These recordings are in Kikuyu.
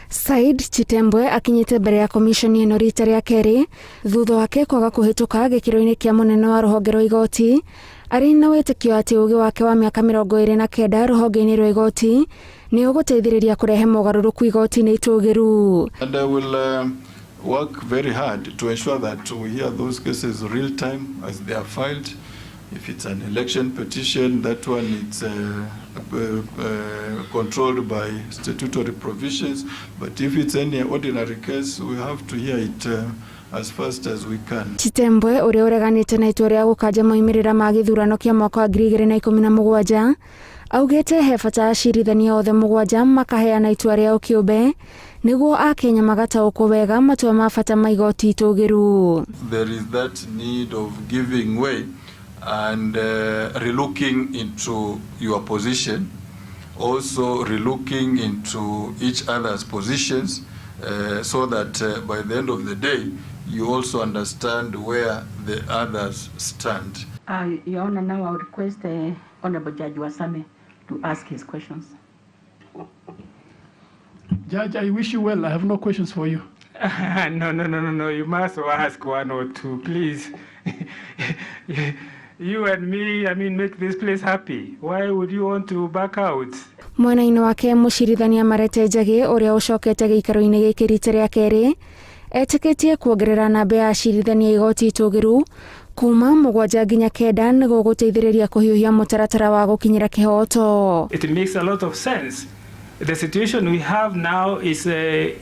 Said Chitembwe akinyĩte mbere ya komishoni ĩno rita rĩa kerĩ thutha wake kwaga kũhĩtũka gĩkĩro-inĩ kĩa mũnene wa rũhonge rwa igoti arĩ na wĩtĩkio atĩ ũgĩ wake wa mĩaka 29 rũhonge-inĩ rwa igoti nĩ ũgũteithĩrĩria kũrehe mogarũrũku igoti-inĩ itũgĩru. And I will work very hard to ensure that we hear those cases real time as they are filed. If it's an election petition, that one it's controlled by statutory provisions. But if it's any ordinary case, we have to hear it as fast as we can. Chitembwe ũrĩa ũreganĩte na itua rĩa gũkanja moimĩrĩra ma gĩthurano kĩa mwaka wa 2017 augĩte he bata acirithania othe 7 makaheana itua rĩao kĩũmbe nĩguo akenya magataũkwo wega matua ma bata ma igoti itũgĩru. There is that need of giving way and relooking into your position, also relooking into each other's positions, so that by the end of the day you also understand where the others stand. Your Honor, now I would request the Honorable Judge Wasame to ask his questions. Judge, I wish you well. I have no questions for you. No, no, no, no, no. You must ask one or two, please. You and me, I mean, make this place happy. Why would you want to back out? Mwena-inĩ wake mũcirithania Marete Njagi ũrĩa ũcokete gĩikaro-inĩ gĩkĩ rita rĩa kerĩ etĩkĩtie kuongerera namba ya acirithania igoti itũgĩru kuma 7 nginya 9 nĩguo gũteithĩrĩria kũhiũhia mũtaratara wa gũkinyĩra kĩhooto. It makes a lot of sense. The situation we have now is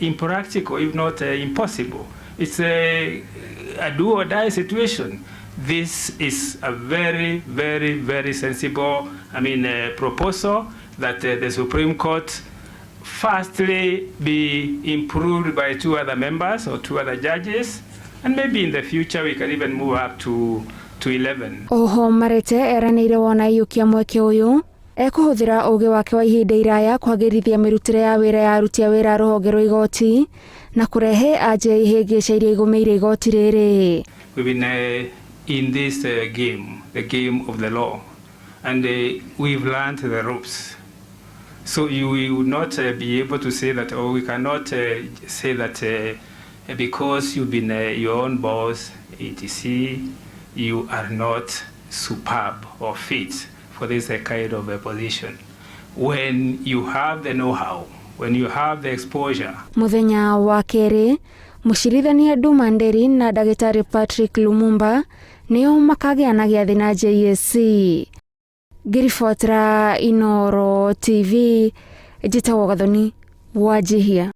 impractical, if not impossible. It's a do or die situation. This is a very, very, very sensible, I mean, proposal that the Supreme Court firstly be improved by 2 other members or 2 other judges, and maybe in the future we can even move up to 11. Oho Marete eranĩire wona aiyũkia mweke ũyũ ekũhũthĩra ũgĩ wake wa ihinda iraya kwagĩrithia mĩrutĩre ya wĩra ya aruti a wĩra a rũhonge rwa igoti na kũrehe anja ihĩngĩca iria igũmĩire igoti rĩrĩ. We've been in this game, the game of the law, and we've learned the ropes. So you will not be able to say that, or we cannot say that because you've been your own boss, etc., you are not superb or fit for this kind of a position. When you have the know-how, when you have the exposure. Mũthenya wa kerĩ, mũcirithania Duma Nderi na ndagĩtarĩ Patrick Lumumba nĩo makagĩa na gĩathĩ na JSC. Ngĩribotera Inooro TV, njĩtagwo Gathoni Wanjihia.